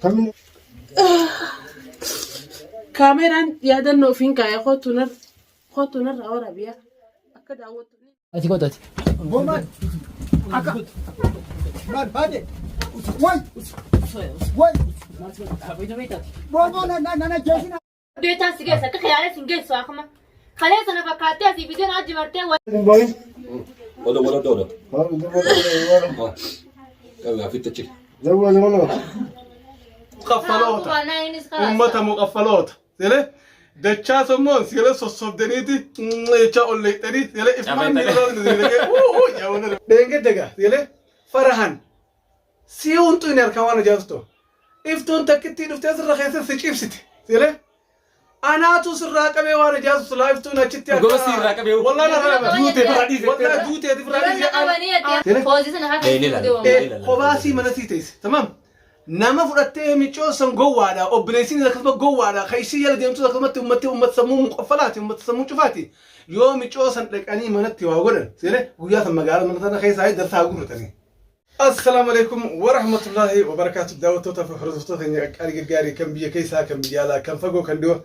Kamin Kaameraan yaadannoo ofiin kaa'e kootu nar kootu narraa waraabiyaa akka daawwattu. Ati kootu ati. Boman. Akka. Maal baade. Way. Way. Bobo na na na na jeesina. Beetaan si geessa akka khiyaalee sin geessu akuma. Kalee sana fakkaattee asii fideen achi martee Boy. Wala wala dooda. Qabi fitta chik. Muqaffaloota. Ummata muqaffaloota. Sele dachaa sommoon sele sossobdaniiti jechaa ol leexxanii sele ifmaan miidhagaa Dheenge daga sele farahan si hunxu hin harkaa waan ajaa'ibsitu. Iftuun takkittii dhuftee sirra keessa si cibsite sele anaatu sirraa qabee waan ajaa'ibsitu silaa iftuun achitti akka. Dhuguma sirraa qabee. Wallaan irraa qabee. Duutee firraa dhiise. Wallaan duutee firraa dhiise. Foozii sana harka Ni ilaala. Kobaasii mana sii teesse tamam nama fudhattee micoo san gowwaadha obboleessiin akkasuma gowwaadha kan isii jala deemtus akkasumatti ummatti ummata sammuu muqaffalaati ummata sammuu cufaati yoo micoo san dhaqanii manatti waa godhan seene guyyaa san magaalaa mana sana keessaa darsaa gurratanii. Assalaamu alaikum warahmatullahi wabarakaatu daawwattoota fi hordoftoota keenya qaqqaalii gaggaarii kan biyya keessaa kan biyya alaa kan fagoo kan dhiyoo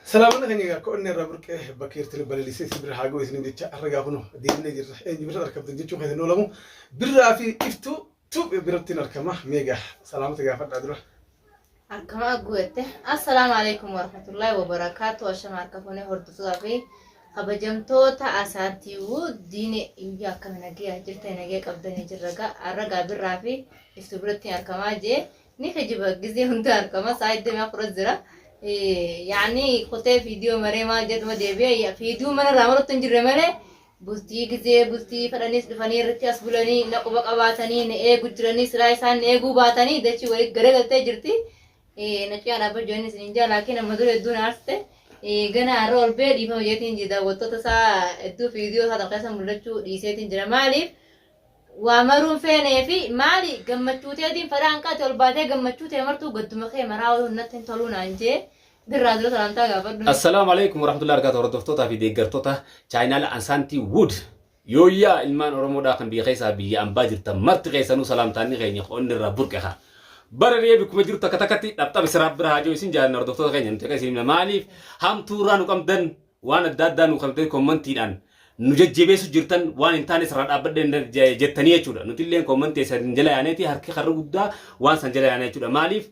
salaamana keenya akka onnee irraa burqee bakka jirtanii balaliisee isin bira haa ga'u isinin jecha har'a gaafa nu deemnee jirra eenyu bira argamtan jechuu keessan oolamu birraa fi iftuu tu biratti hin argama meegaa salaamata gaafadhaa dura. Akkama guutte. Assalaamu alaikum warahmatullahi wabarakaatu. Ashama harka fuunee hordoftootaa fi kabajamtoota asaantiiwuu diine iyya akkami nagee jirta nagee qabdanii jirra gaa har'a gaa birraa fi iftu biratti hin argamaa jee ni kijiba gizee hunda argama saa iddoo afur jira. Yaani kutee viidiyoo maree maal jedhuma deebi'ee viidiyoo mana irraa marutti hin jirre malee bultii gizee bultii fedhanis dhufanii irratti as bulanii na quba qabaatanii na eegu jiranii silaa isaan na eeguu baatanii dachii walitti garagaltee jirti. Na ciyaa dhaabbachuu jiranii isin jaa laakiin amma dura hedduu na aarsite. Gana har'a ol bee dhiifama jeetiin jira daawwattoota isaa hedduu viidiyoo isaa keessa mul'achuu dhiiseetiin jira maaliif waa maruun feenee fi maali gammachuu teetiin fadhaa hanqaate ol baatee gammachuu tee martuu gadduma kee maraa ooluun natti hin toluu naan jee birraa dura salaamtaa gaafadhu. Assalaamu alaikum warahmatullahi wabarakatuh hordoftootaa fi deeggartoota chaayinaala Ansaantii Wood. Yooyyaa ilmaan Oromoodhaa kan biyya keessaa biyya ambaa jirtan marti keessanuu salaamtaanni keenya onni irraa burqe haa. Bara reebi kuma jiru takka takkatti dhabxabe siraa bira haa jiru isin jaalanna hordoftoota keenya nuti akka isin himna maaliif hamtuu irraa nu qabdan waan adda addaa nu qabdan kommantiidhaan nu jajjabeessu jirtan waan hin taane sirraa dhaabbadhe jettanii jechuudha. Nuti illee kommantii san jala yaaneeti harki karra guddaa waan san jala yaanee jechuudha. Maaliif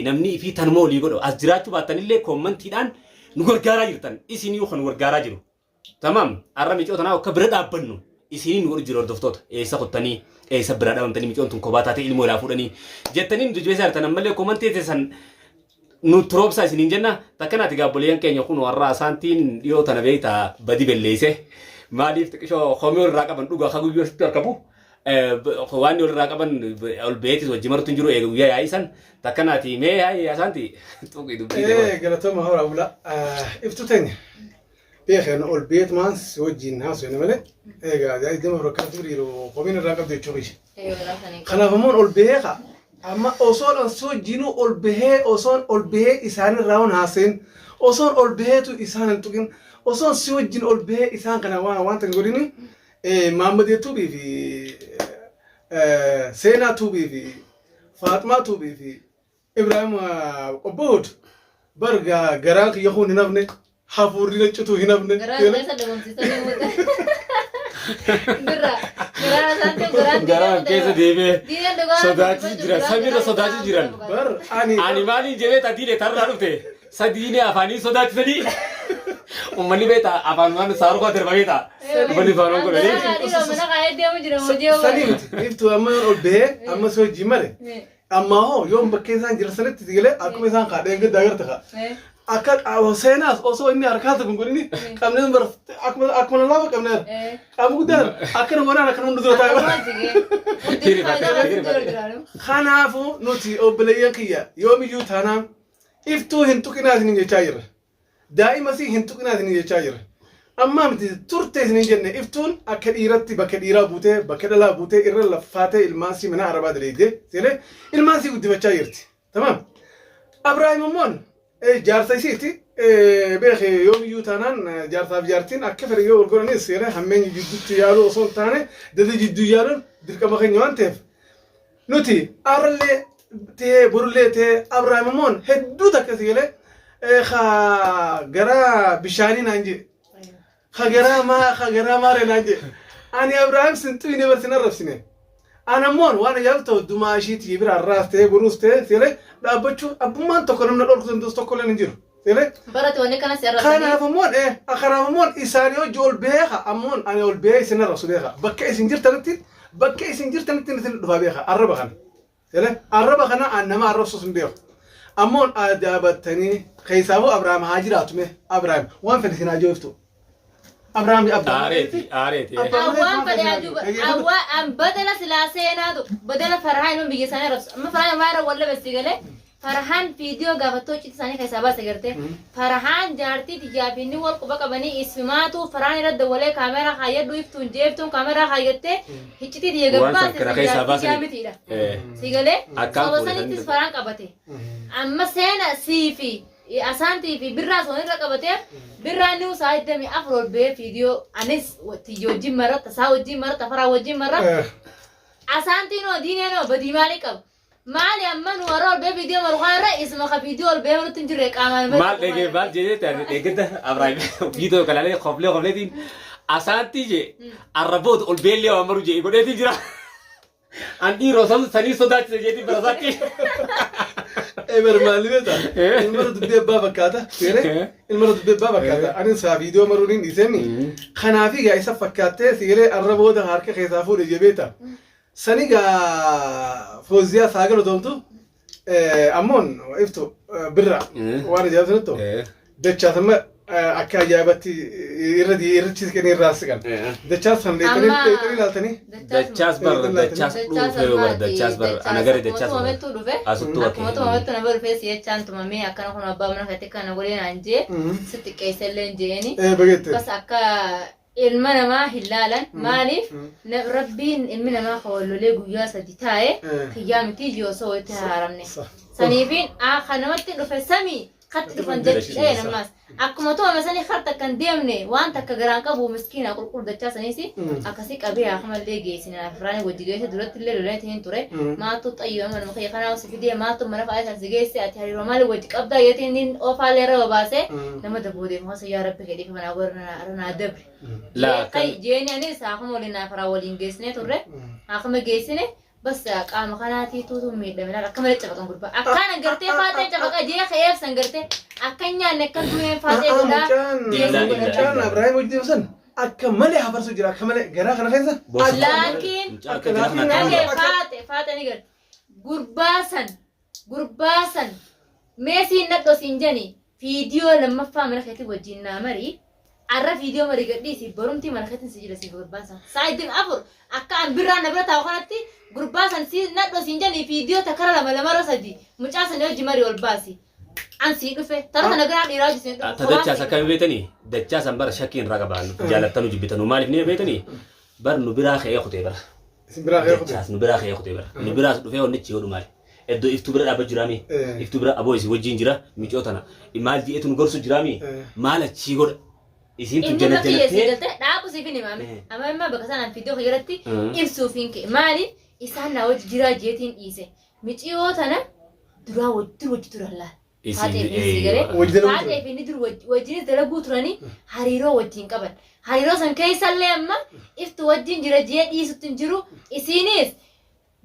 namni ifii tanuma olii godhu as jiraachuu baattanillee kommantiidhaan nu gargaaraa jirtan isinii kan nu gargaaraa jiru. Tamaam har'a micoo tanaa akka bira dhaabbannu isinii nu godhu jiru hordoftoota eessa kuttanii eessa bira dhaabamtanii micoon tun kophaa taatee ilmoo irraa fuudhanii jettanii nu jajjabeessaa jirtan ammallee komantii teessan nu turoobsaa isiniin jenna takkanaati gaabboleeyyan keenya kun warra asaantiin dhiyoo tana beektaa badi belleeyse maaliif xiqishoo komii irraa qaban dhugaa ka guyyoo sitti argamu waan ol irraa qaban ol beetis wajji marutti hin jiru eega guyyaa yaa'isan takkanaati mee hayi asaanti tuqi dubbii Ee galatooma horaa bula iftu teenya beekan ol beetmaan si wajjin haasofne malee egaa digdama fakkaatu yeroo komiin irraa qabdu jechuu kiyya. Kanaaf immoo ol bahee ka amma osoon an si wajjinuu ol bahee osoon ol bahee isaan irraa waan haasa'in osoon ol baheetu isaan hin tuqin osoon si wajjin ol bahee isaan kana waan wanta hin godhini Maammadee Tuubii fi Seenaa Tuubii fi Faaxumaa Tuubii fi Ibrahim Qobbood bar garaan kiyya kun hin hafne hafuurri na citu hin hafne. Garaan keessa dhabamsiisanii muuta. Birra. Garaan isaan ta'u garaan Garaan keessa deemee Diineen dhugaa sodaachisu jiran samiirra sodaachisu jiran. Bar ani Ani maaliin jedhee tadiile tarraa dhufte sadiinee afaanii sodaachisanii uummanni beektaa afaan waan saarukaa darba beektaa uummanni afaan waan godhanii. Mana kaayee deemu jira hojii sanii miti iftu amma yoon ol bahee amma si wajjin male amma hoo yoon bakkee isaan jiran sanitti si galee akkuma isaan kaadheen gaddaa agarta kaa. Akka seenaas osoo inni harkaa tokko hin godhini qabnee bar akkuma akkuma lallaafa qabnee qaama guddaan akkana godhaan akkana hunda dura taa'e. Kanaafuu nuti obboleeyyan kiyya yoomiyyuu taanaan iftuu hin tuqinaa isiniin jechaa jirra. Daa'ima isii hin tuqinaa isiniin jechaa jirra. Ammaa miti turte isiniin jenne iftuun akka dhiiratti bakka dhiiraa buutee bakka dhalaa buutee irra laffaatee ilmaan sii mana arabaa daleeydee seelee ilmaan sii guddifachaa jirti. Tamaam. Abrahaam immoon jaarsa isiiti beeke yoomiyyuu taanaan jaarsaaf jaartiin akka fedhe yoo wal godhanis seelee hammeenya jidduutti yaaluu osoo hin taane dada jidduu yaaluun dirqama keenya waan ta'eef nuti arallee ta'ee borullee ta'ee Abrahaam immoo hedduu takka si galee ka gara bishaanii naan jee ka garaa maa ka garaa maaree naan jee ani Abrahaam sin xuyne bar sin arrabsine. Ana immoo waan ajaa'ib ta'u dumaa ishiitii bira har'aas ta'ee boruus ta'ee si galee dhaabbachuu abbummaan tokko namna dhorku danda'us tokko illee hin jiru. Si galee Barate wanni kana si arrabsanii. Kanaaf immoo kanaaf immoo isaanii hojii ol beeka ammoo ani ol bee isin arrabsu beeka bakka isin jirtanitti bakka isin jirtanitti isin dhufaa beeka arraba kana. Sele arraba kana an nama arrabsus hin beeku. Ammoo adaabattanii keessaafuu Abrahaam haa jiraatu mee Abrahaam waan fedhe isin haa jooftu. Abrahaam abbaa Aareeti aareeti. Abbaa- Awwaan fedhe ajuuba. Awwaa an badala silaa seenaatu badala farhaan ilma biyya isaanii arrabsu. Amma farhaan waa irra wal dhabe galee farhaan viidiyoo gaafattoo icciitii isaanii keessaa baase gartee. Farhaan jaartii tiyyaa fi inni wal quba qabanii isumaatu farhaan irra dawwalee kaameraa kaayyadhu iftuun jeeftuun kaameraa kaayyattee icciitii tiyya Waan san gabbaase kana keessaa jaartii baasanii. tiyyaa mitiidha. Si galee Akkaan saba fuudhe sanittis san farhaan qabate. Amma seena sii fi asaantii fi birraa sun irra qabateef birraa ni isaa 24 ol ba'ee viidiyoo anis tiyya wajjin marra tasaa wajjin marra tafaraa wajjin marra asaantiin hoo diineen hoo badii maalii qaba maali amma nu warra ol ba'ee viidiyoo maru kana irra isuma ka viidiyoo ol ba'ee marutti hin jirre qaamaan Maal dheegee maal jedhee taate dheegedda Abrahaam viidiyoo kalaalee koflee kofleetiin asaantii jee arraboota ol beellee waan maru jee godheetiin jira. An dhiiroo san sanii sodaachise jeetiin bara isaatti. Eber maal beekta? Ilma dubbii abbaa fakkaata. Seeree ilma dubbii abbaa fakkaata. Ani isaa viidiyoo maruun hin dhiisemi. Kanaaf egaa isa fakkaattee seeree arrabooda harka keessaa fuudhe jebeeta. Sani gaa fooziyaa saagal otoomtu ammoon iftu birra waan ajaa'ibsanittu dachaas amma akka ajaa'ibatti irra irratti siqanii irraa siqan. Dachaas kan dheetanii Amma- dheetanii ilaaltanii. Dachaas bar dachaas dhuufee bar dachaas bar ana gari dachaas bar. Akkuma dhufe Asuttuu akkuma tumamettu nama dhufee si jechaan tumamee akkana kun abbaa mana keetti kana godhee naan jee sitti qeessellee hin jeeni. Bageette. Bas akka ilma namaa hin laalan maaliif rabbiin ilmi namaa kan wal lolee guyyaa sadi taa'e kiyyaa miti ijii osoo walitti haaramne. Saniifiin kan namatti dhufe samii katti dhufan jechuudha ammas akkuma tumame sanii harta kan deemne waan takka garaan qabu miskiina qulqullu dachaa saniis akkasii qabee haakumallee geessine afraani wajji geesse duratti illee lolee hin ture maattu xayyoo manuma kiyya kanaa si fidee maattu mana fa'aa san si geesse ati hariiroo maali wajji qabdaa yeetiin inni oofaallee irra babaasee nama daboodeef masa yaa rabbi kedhiif manaa warra naa dabre. Laa kan Jeeni anis haakuma waliin afaraa waliin geessine turre haakuma geessine bas qaama kanaatii tuutu miidhame laala akka malee cafaqan gurbaa akkaan gartee faaxee cafaqa jee ka'eef san gartee akka hin nyaanne akka duuneen faaxee godhaa Mucaan mucaan Abrahaam hojii san akka malee hafarsu jira akka malee garaa kana keessa. Laakiin dhagee faaxe faaxe ni garte gurbaa san gurbaa san meesiin nadhoo siin jani viidiyoo lammaffaa mana keetti wajjin naa marii arra viidiyoo marii gadhiisi borumtii mana keetti si jira si gurbaa san sa'a 24 akka an birraa na bira taa'u kanatti gurbaa san si nadhoo siin jani viidiyoo takkara lama lamarra sadi mucaa san hojii marii ol baasi an sii dhufe tara sana garaa dhiiraa hojii siin dhufe Ta dachaas akkami beetanii dachaas an bara shakkiin irraa qabaan jaalattanu jibbitanu maaliif ni beetanii bar nu biraa ka'ee kutee bara. Isin biraa ka'ee kutee. Dachaas nu biraa ka'ee kutee bara. Nu biraas dhufee wannichi yoo dhumaale. Iddoo iftuu bira dhaabbatu jiraami. Iftuu bira aboo isin wajjin jira micoo tana. Maal jeetu nu gorsu jiraami. Maal achii godha. Isiin tun Inni jala bakki yeessi jalattee. galte dhaabu siif hin himame. Amma immoo bakka sanaan fiidoo irratti ibsuuf hin ka'e. Maali isaan naa wajji jiraa jeetiin dhiise. Miciyoo tana duraa wajji wajji turan laal. Isin Faaxee fi si galee. Wajji dalaguu Faaxee fi inni dur wajjinis dalaguu turanii hariiroo wajjin qaban. Hariiroo san keessallee amma iftu wajjin jira jee dhiisutti hin jiru. Isiinis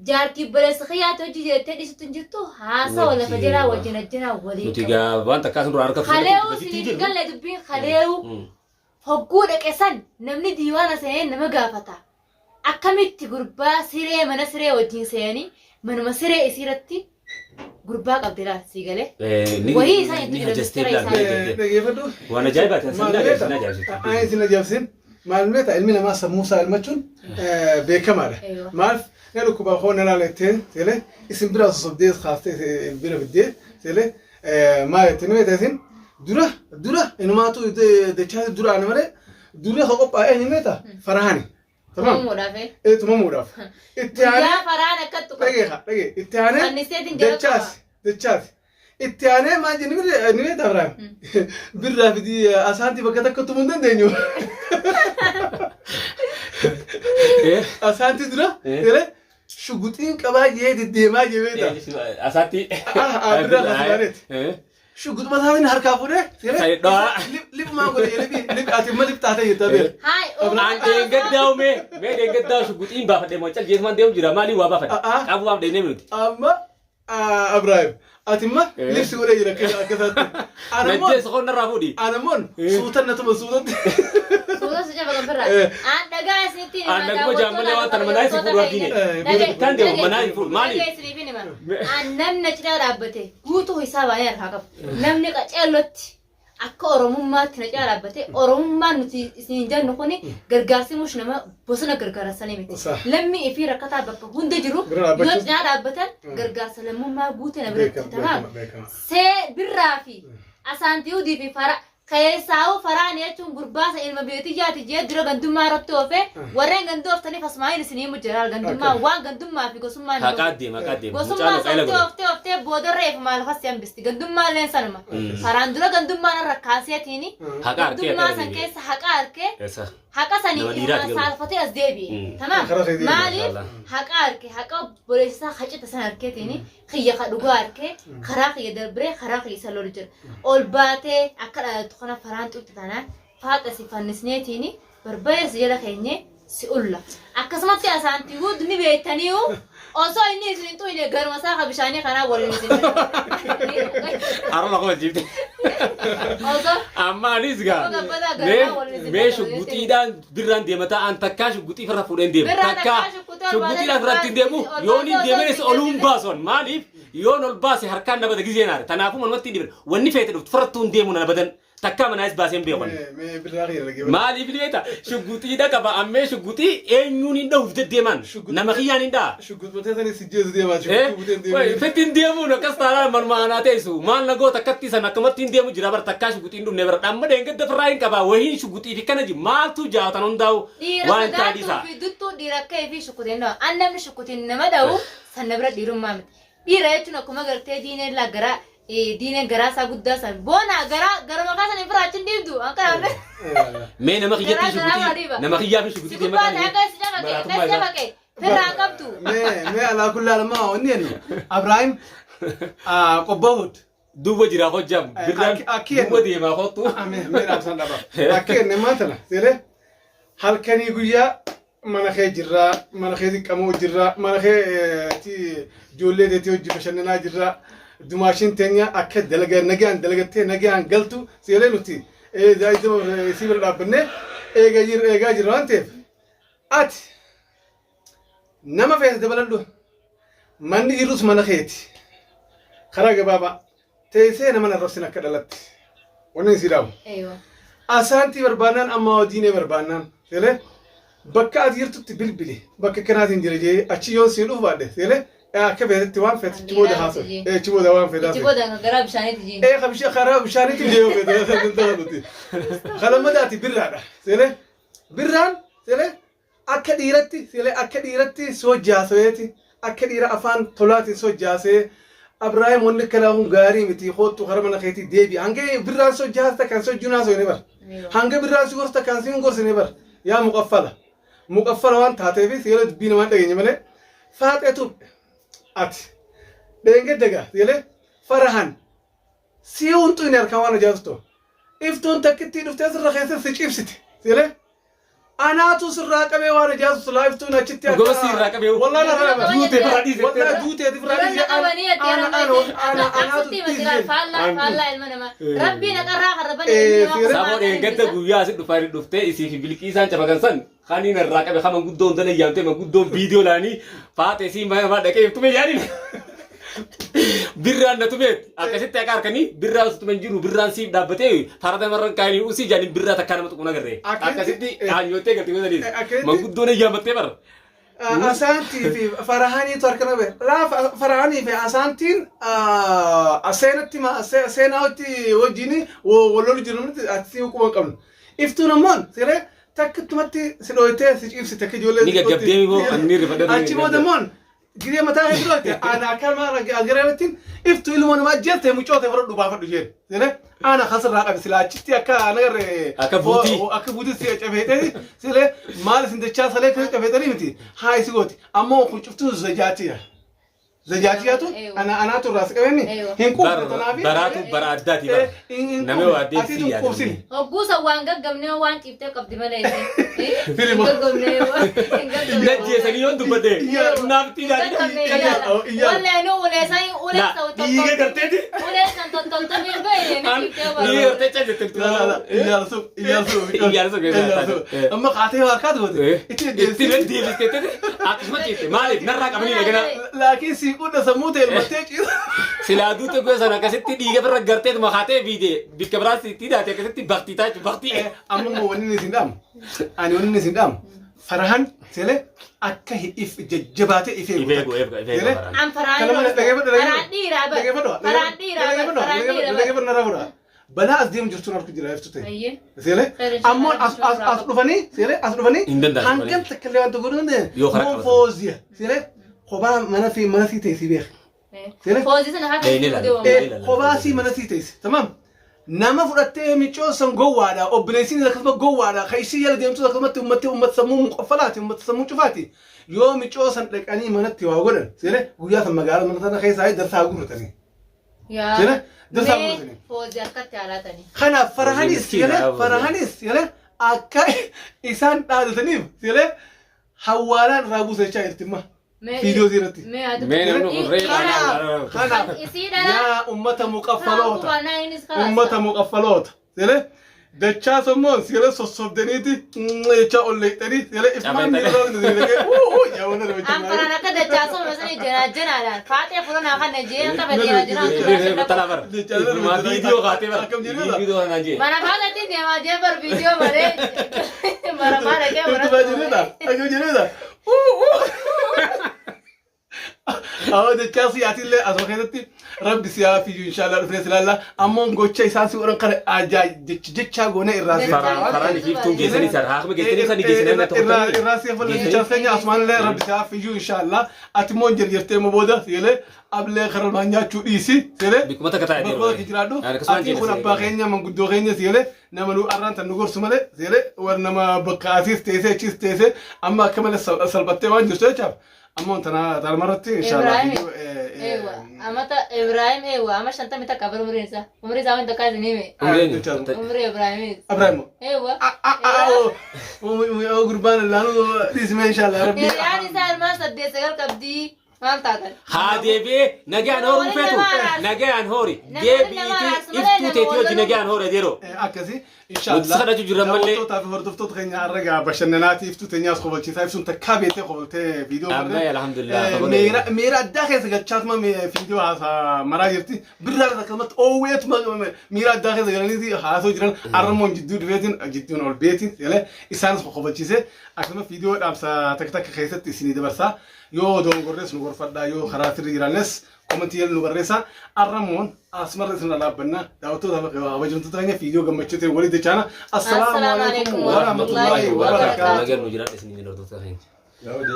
jaartii obboleessa kiyyaatti hojii jettee dhiisutti hin jirtu. Haasawa lafa jalaa wajjin ajjanaa waliin Nuti qabu. gaa waan takkaa sun duraan harka Kaleewu isiniif galle dubbiin kaleewu hogguu dhaqe san namni diiwaana seenee nama gaafata. Akkamitti gurbaa siree mana siree wajjin seenanii manuma siree isiirratti gurbaa qabdi laal sii galee. Wayii isaan itti Ni jiran hajjastee mistira bilaan isaanii. Dhageeffadhu. Waan ajaa'ibaati. San Maal ajaa'ibsiin beekta? ajaa'ibsiin. Ani isin ajaa'ibsiin. Maal beekta ilmi namaa sammuu isaa ilmachuun beekamaadha. Eeywa. Maal na dhukkubaa koo na laalattee seelee isin bira sosobdee kaaftee bira fiddee seelee maal jettee ni beekta isin dura dura inumaatu dachaa dura ana malee dura ka qophaa'ee ni beekta farahaani. Tamam. Tumuudhaaf. Tumamuudhaaf. Itti aanee Guyyaa faraan akkattu qabu. dhagee dhagee itti aanee Fanniseetiin jala dachaas qaba. dachaas itti aanee maal jenni ni beekta Abiraam birraa fidii asaantii bakka takka tumuu hin dandeenyu. Asaantii dura jedhee Shuguxiin qabaa jee deddeemaa jee beekta. Asaatti. Birraa kasumaaneeti. Shuguxuma isaatiin harkaa fuudhee. Sai dho'a. Liphumaan godhe liphi liphi ati imma liphaa ta'e jettaa beekta. Haay, Aan dheengaddaa umee mee dheengaddaa shuguxiin baafadhe moo cal jeesumaan deemu jira maalii waa baafadhe qabu waaf dheenee miti. Amma Abrahaam ati imma lipsi godhee jira akka isaatti. Anammoon Najjeessa qonna irraa fuudhi. anammoon suutan na tuma suutatti. Suuta si jaba gabirra. Aan dhagaa isinitti hima. Aan dhaguma jaammalee waan tana manaa isin fuudhu argine. Kan deemu manaa hin fuudhu maaliif? Dhagaa isiniif hin hima. Aan namni na cinaa dhaabbate guutuu isaa baanee harkaa qabu. Namni qaceellotti akka Oromummaatti na cinaa dhaabbate Oromummaan nuti isiniin jennu kuni gargaarsi mush nama bosona gargaarsanii miti. Sa. Lammii fi rakkataa bakka hunda jiru Bira dhaabbachuu. yoo cinaa dhaabbatan gargaarsa lammummaa guute na biratti Beekama, tamaam. beekama, beekama. See birraa fi asaantii udii fi fara keessaa'uu faraan jechuun gurbaasa ilma beetiyyaati jee dura gandummaa irratti oofe warreen ganduu ooftaniif asmaa'iin isinii mujjeraal gandummaa Akka. waan gandummaa fi gosummaa hin Haqaa deema haqaa deema. Gosummaa Mucaan sanatti qaela godhe. ooftee ooftee boodarra eefu maal fassi hambisti gandummaa illee sanuma faraan dura gandummaan irra kaaseetiini Haqa harkee gandummaa akka san deebi'e. keessa haqa harkee Eessa? haqa Nama sanii dhiiraati garuu. saalfatee as deebi'e tamaam Karaa keetii maaliif Mashallah. haqa harke haqa obboleessaa hacita san harkeetiini kiyya ka dhugaa harkee karaa kiyya darbee karaa kiyya isa lolu jira ol baatee akka dhalatu kana faraan xuqxe tanaan faaxa si fannisneetiini barbaree si jala keenye si ulla akkasumatti asaantii guutu ni beektaniiyu osoo inni isin hin xuyne garuma isaa ka bishaanii kanaa waliin isin Har'a lafa jiifte. osoo Amma anis gaa Gabbataa mee garaa waliin isin mee dhaqabee shugguxiidhaan birraan deemataa aan takkaa shugguxii farra fuudheen deemu Birraan takkaa takkaa shugguxii ol shugguxiidhaan baasee irratti hin deemu ol yoon hin baasee deemines osoo oluun hin baason maaliif yoon ol baase harkaan na bada gizeen aare tanaafuu manumatti hin dhiban wanni feete dhuftu farrattuu hin deemu na badan takkaa manaas baasee hin beekan. Mee birraa kiyya dhaggeeffadhu. Maaliif beekta shugguxiidha qaba ammee shugguxii eenyuun hin dhahuuf deddeeman nama kiyyaan hin dhaha. Shugguxbatee sanii si jeesu deemaa shugguxii butee hin deemin. Fittiin deemuun akkas taanaan manuma anaa teessu maal na goota akkatti san akkamatti hin deemu jira bara takkaa shuguxii hin dhumne bara dhamma dheengadda firraa hin qabaa wahiin shuguxii fi kana ji maaltu jaatan hundaa'u Dhiira waan hin taane sodaattuu isaa. fi duttuu dhiira akka ifii shukutiin dhawa. An namni shukutiin nama dha'u san bira dhiirummaa miti. Dhiira jechuun akkuma gartee diineen laa garaa diineen garaa isaa guddaa san boona garaa gara maqaa sana bira achi hin dhiibdu akka namni Mee nama kiyyatti Garaa garaa shuguxii dhiiba. nama kiyyaa fi si shuguxii gubbaa deemaa ta'e akka si cabaqe akka si cabaqe firraa qabdu. Mee mee alaa kullaa lamaa wanni jennu Abrahaam qobboohud. Duwwa jira hojjaam birraan Akki jennu. duwwa deemaa kottu. Mee mee dhaabsan dhaba. Akki jenne maa tana seelee halkanii guyyaa mana kee jirraa mana kee xiqqamoo jirraa mana kee ti ijoollee teetii hojii bashannanaa jirraa dumaashiin teenya akka dalaga nagaan dalagattee nagaan galtu seelee nuti sii bira dhaabbannee eegaa jirra eegaa jirra waan ta'eef ati nama feete dabaladhu manni jirus mana keeti karaa gabaabaa teessee nama narrabsin akka dhalatti wanni si dhaabu. Eeywa. Asaantii barbaannaan amma diinee barbaannaan seelee bakka ati jirtutti bilbili bakka kanaatiin jira jee achi yoon siin dhufu baadhe seelee akka feetetti waan feete achi booda haasa'e achi booda waan feete Itti haasa'e. booda garaa bishaaniitti jiin. Ee kabishee karaa bishaaniitti jee yoo feete nuti. Kalamada ati birraadha seelee birraan seelee akka dhiiratti seelee akka dhiiratti soo jaaseeti akka dhiira afaan tolaatiin soo jaasee Abrahaam wanni kanaa kun gaarii miti hoottu kara mana keetii deebi hanga birraan soo jaasta kan soo junaa soo ni bara. Hanga birraan si gorsa kan si hin gorsine bar yaa muqaffala muqaffala waan taateef seera dubbii namaan dhageenye malee faaxeetu ati dheengadda gaa seelee farahan si hunxu hin harkaan waan ajaa'ibsitu iftuun takkittii dhuftee sirra keessa si cibsite seelee anaatu sirraa qabee waan ajaa'ibsitu laa iftuun achitti Dhuguma sirraa qabee. wallaan irraa qabee Duutee firraa dhiise. wallaan duuteeti firraa Duraan dhiise qabanii ati ana ana ana anaatu akkasitti masilaan dhiise faallaa faallaa ilma namaa. Rabbiin haqarraa harraban Saboo dheengadda guyyaa asi dhufaa dhuftee isii fi bilqiisaan cabagan san kaniin irraa qabe kama guddoon dana yaamtee ma guddoon viidiyoo laanii faaxee sii ma dhaqee tume yaaniin. Birraan na tumeet akkasitti akka harkanii birraan si tumen jiru birraan siif dhaabbatee farada marran kaayanii usii jaaniin birraa takkaa nama tuqu nagarree akkasitti dhaanyoottee galtee godhaniis manguddoon eeyyaamattee bara. Asaantii fi farahaniitu harka nabe. Laa farahanii fi asaantiin seenatti seenaatti wajjin wal lolu jiru nuti ati quba hin qabnu. Iftuun ammoo siree takkittumatti si dhooytee si ciibsite akka ijoollee. Ni gaggabdee boo anni rifadha. Achi booda immoo Giree mataa kee duratte ana akka agarratti iftu ilmoo namaa ajjeeste mucoota fudhadhu baafadhu jeen. Sile ana kasirraa qabe sila achitti akka nagarre Akka buutii. Akka buutii si cafeetee sile maal isin dachaa salee keessa cafeetanii miti haa isi gooti ammoo kun cuftuun zajaatiya. Zajaatiyatu ana anaatu irraa si qabeenni hin quufne tanaafi. Baraatu bara addaati bara. Namni waa Ati deemsi hin quufsini. yaadamne. Hogguusa waan gaggabnee waan ciiftee qabdi malee isheen. Filima. Hin gaggabnee hin gaggabnee. Najjeesanii yoon dubbate naaftii Hin daadhii. Wallee nu ulee san ulee La, san dhiiga garteeti. Ulee san tottoltamee bahe ni ciiftee Dhiiga gartee calletti. Iyyaalsu iyyaalsu Iyyaalsu keessaa taate. Amma qaatee harkaatu goote. Itti Itti deddeebisee. deebistee akkasuma ciiste maaliif narraa qabanii dhagana. Laakiin sii qudha sammuu ta'e ilmattee ciisa. Silaa duute gosa sana akkasitti dhiiga birra garteet makaatee fiide bikka biraas itti daate akkasitti baktii taatu baktii. Amma immoo wanni inni isin dhaamu ani wanni inni isin dhaamu farahan sele akka if jajjabaatee if eegu. If eegu, if eegu, Sele? faraan. An faraan Kalama dhageeffadhu faraan dhiiraa bar. dhageeffadhu Faraan dhiiraa bar. Faraan dhiiraa bar. dhageeffadhu narraa fudha. Balaa as deemu jirtuun harku jira iftu ta'e. Ayyee. Sele Seera ammoo as as as dhufanii sele as dhufanii Hin danda'an hangam takka illee wanta godhuu danda'an. Yoo karaa Moo qabatan. fooziya sele kophaa mana fi mana sii ta'e si beeka. Sele Foozii sana harka Ni ilaala. deemu. Kophaa sii mana sii teesse tamam nama fudhattee micoo san gowwaadha obboleessiin akkasuma gowwaadha ka isii jala deemtus akkasumatti ummatti ummata sammuu muqaffalaati ummata sammuu cufaati yoo micoo san dhaqanii manatti waa godhan seene guyyaa san magaalaa mana sana keessaa darsaa gurratanii Yaa. seene darsaa Mee gurratanii foozii harkatti haalaatanii. kanaaf farahanis Miskiina, seene farahanis seene akka isaan dhaadataniif seene hawaalaan irraa buusa jechaa jirti imma viidiyoo irratti. Mee haa Mee namni kun re'ee Kanaaf kanaaf Isii dhala. yaa ummata muqaffaloota. Haa innis karaa. Ummata muqaffaloota. Sele dachaa sommoon sele sossobdaniiti jechaa ol leexxanii sele ifmaan Cabeetanii. An faraan akka dachaa sana sani jenaa jenaadhaan faaxee furanaa kana jee akka fedhe jenaa Tala bara. Viidiyoo kaatee bara. Viidiyoo kanaan jee. Mana faaxeetti deemaa jee bar viidiyoo malee mana faana kee Itti baajirudha. Akkam jirudha. Awwa dachaa siyaatillee asuma keessatti rabbi siyaa fiyyuu inshaallah dhufnee silaalla ammoo gocha isaan si godhan kana jechaa goonee irraa si Faraan faraan iftuun geessanii sana haakuma geessanii sana geessanii na irraa tokko. irraa si hafan jechaa keenya asumaanillee rabbi siyaa fiyyuu inshaallah ati immoo jirjirtee immoo booda silee ablee karalmaan nyaachuu dhiisi silee Bikkuma takka taa'ee Bakka bakka jiraadhu. Ati kun abbaa keenya manguddoo keenya silee nama nu arraan tan nu gorsu malee silee war nama bakka asiis teessee achiis teessee amma akka malee salphattee waan jirtu jechaaf ammoo tana tanumarratti inshaallah. Ibrahim. Eewa amata Ibrahim eewa ama 50 takka bar umriin isaa umrii isaa wanta kaas ni hime umrii Ibrahim Ibrahim. eewa Gurbaan laanuu dhiisime inshaallah rabbi. Hiriyaan isaa ilmaan 8 9 qabdii maal taatan Haa deebi'ee nagaan horuu feetu nagaan hori deebi'iitii iftuu teetii hojii nagaan hori adeeroo. Akkasii Nuti sadhachuu jirra malee. Daawwattootaa fi hordoftoota keenya har'a bashannanaatiif iftuu teenyaas kobolchiisaa ibsuun takkaa beektee koboltee viidiyoo Amma alhamdulillah. Miira addaa keessa galchaatuma viidiyoo haasaa maraa jirti. Birraa akkasumatti oowweetuma miira addaa keessa galanii haasoo jiran arramoon jidduu dhufeetiin jidduun ol beetiin isaanis kobolchiisee akkasuma viidiyoo dhaamsa takka takka keessatti isinii dabarsaa yoo doongorrees nu gorfadhaa yoo karaa sirrii jiraannes komentii nu barreessaa arramoon asumarra isin dhaabbanna daawwattoota kabajamtoota keenya viidiyoo gammachuutiin walii dachaana assalaamu alaikum warahmatullaahi wabarakaatuh. Nagaan nu jiraadha isin hordoftoota keenya.